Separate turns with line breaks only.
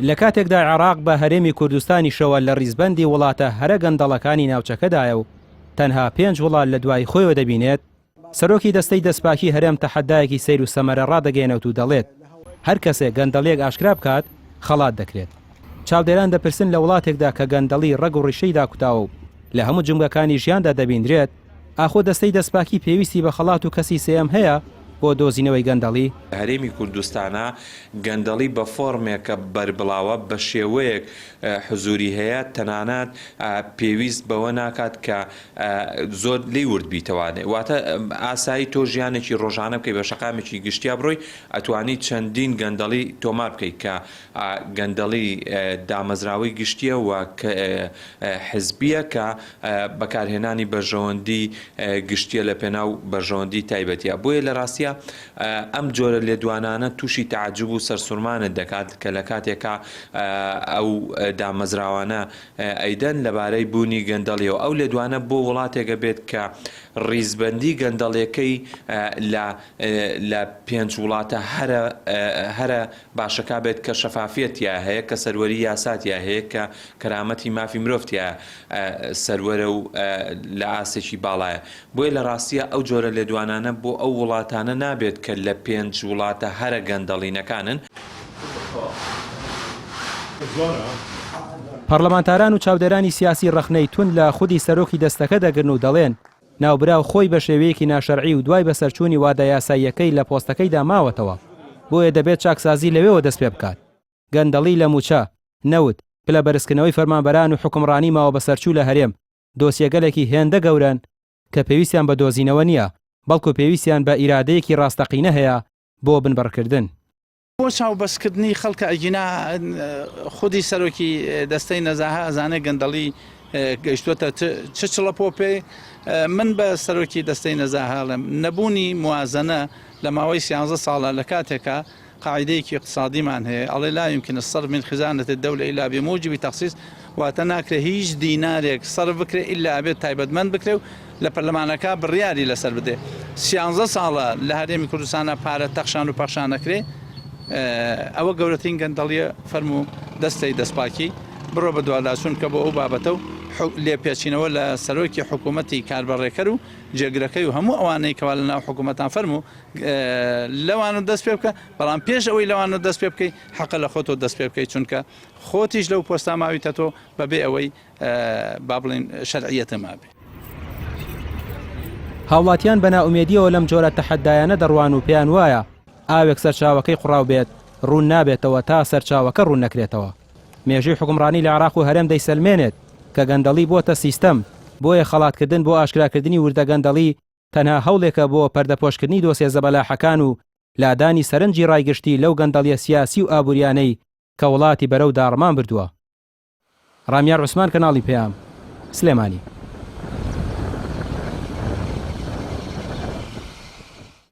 لە کاتێکدا عێراق بە هەرێمی کوردستانیشەوە لە ڕیزبەندی وڵاتە هەرە گەندەڵەکانی ناوچەکەدایە و تەنها پێنج وڵات لە دوای خۆیەوە دەبینێت، سەرۆکی دەستەی دەستپاکی هەرێم تەحەدایەکی سەیر و سەمەرە ڕادەگەیەنێت و دەڵێت، هەر کەسێک گەندەڵییەک ئاشکرا بکات، خەڵات دەکرێت. چاودێران دەپرسن لە وڵاتێکدا کە گەندەڵی ڕەگ و ڕیشەی داکوتاوە و لە هەموو جومگەکانی ژیاندا دەبیندرێت، ئاخۆ دەستەی دەستپاکی پێویستی بە خەڵات و کەسی سێیەم هەیە بۆ دۆزینەوەی گەندەڵی؟
هەرێمی کوردستانا گەندەڵی بە فۆرمێکە بەربڵاوە، بە شێوەیەک حزوری هەیە تەنانەت پێویست بەوە ناکات کە زۆر لێی ورد بیتەوە واتە ئاسایی تۆ ژیانێکی ڕۆژانە بکەی بە شەقامێکی گشتیا بڕۆی ئەتوانی چەندین گەندەڵی تۆمار بکەیت کە گەندەڵی دامەزراوەی گشتیە و حزبیە کە بەکارهێنانی بەرژەوەندی گشتیە لە پێناو بەرژەوەندی تایبەتیە بۆیە لە ڕاستە ئەم جۆرە لێدوانانە تووشی تەعجوب و سەرسوڕمانت دەکات کە لە کاتێکا ئەو دامەزراوانە ئەیدەن لەبارەی بوونی گەندەڵیەوە. ئەو لێدوانە بۆ وڵاتێک ئەبێت کە ڕیزبەندی گەندەڵیەکەی لە لە پێنج وڵاتە هەرە هەرە باشەکا بێت کە شەفافیەت تیا هەیە، کە سەروەری یاسا تیا هەیە، کە کەرامەتی مافی مرۆڤ تیا سەروەرە و لە ئاستێکی باڵایە. بۆیە لە ڕاستیا ئەو جۆرە لێدوانانە بۆ ئەو وڵاتانە نابێت کە لە پێنج وڵاتە هەرە گەندەڵینەکانن.
پەڕلەمانتاران و چاودێرانی سیاسی ڕەخنەی توند لە خودی سەرۆکی دەستەکە دەگرن و دەڵێن، ناوبراو خۆی بە شێوەیەکی ناشەرعی و دوای بەسەرچوونی وادە یاساییەکەی لە پۆستەکەیدا ماوەتەوە، بۆیە دەبێت چاکسازی لەوێوە دەستپێبکات. گەندەڵی لە مووچە، نەوت، پلە بەرزکردنەوەی فەرمانبەران و حوکمڕانی ماوەبەسەرچوو لە هەرێم، دۆسیەگەلێکی هێندە گەورەن کە پێویستیان بە دۆزینەوە نییە، بەڵکو پێویستیان بە ئیرادەیەکی ڕاستەقینە هەیە بۆ بنبڕکردن.
بۆ چاوبەستکردنی خەڵکە ئەگینا خودی سەرۆکی دەستەی نەزاهە ئەزانێ گەندەڵی گەیشتووەتە چ چڵەپۆپێ. من بە سەرۆکی دەستەی نەزاهە ئەڵێم نەبوونی موازەنە لە ماوەی سیانزە ساڵە لە کاتێکا قاعیدەیەکی اقتصادیمان هەیە ئەڵێ لا يمكن الصرف من خزانة الدولة إلا بموجب تخصیص واتە ناکرێ هیچ دینارێک سەرف بکرێ ئیلا ئەبێت تایبەتمەند بکرێ و لە پەرلەمانەکە بڕیاری لەسەر بدرێ سیانزە ساڵە لە هەرێمی کوردستانە پارە تەخشان و پەخشان ئەکرێ ئەوە گەورەترین گەندەڵیە فەرموو دەستەی دەستپاکی بڕۆ بەدواداچوون بکە بۆ ئەو بابەتە و لێپێچینەوە لە سەرۆکی حکوومەتی کاربەڕێکەر و جێگرەکەی و هەموو ئەوانەی کەوا لە ناو حکوومەتان فەرموو لەوانە دەست پێ بکە بەڵام پێش ئەوەی لەوانە دەست پێ بکەی حەقە لە خۆتەوە دەست پێ بکەی چونکە خۆتیش لەو پۆستا ماویتە تۆ بەبێ ئەوەی با بڵێین شەرعیەتە مابێ.
هاوڵاتیان بە نائومێدیەوە لەم جۆرە تەحەدایانە دەڕوان و پێیان وایە ئاوێک سەرچاوەکەی قوڕاو بێت ڕوون نابێتەوە تا سەرچاوەکە ڕوون نەکرێتەوە. مێژووی حوکمڕانی لە عێراق و هەرێم دەیسەلمێنێت کە گەندەڵی بۆتە سیستەم، بۆیە خەڵاتکردن بۆ ئاشکراکردنی وردە گەندەڵی تەنها هەوڵێکە بۆ پەردەپۆشکردنی دۆسیە زەبەلاحەکان و لادانی سەرنجی ڕای گشتی لەو گەندەڵیە سیاسی و ئابوریانەی کە وڵاتی بەرەو داڕمان بردووە. ڕامیار عوسمان کەناڵی پەیام، سلێمانی.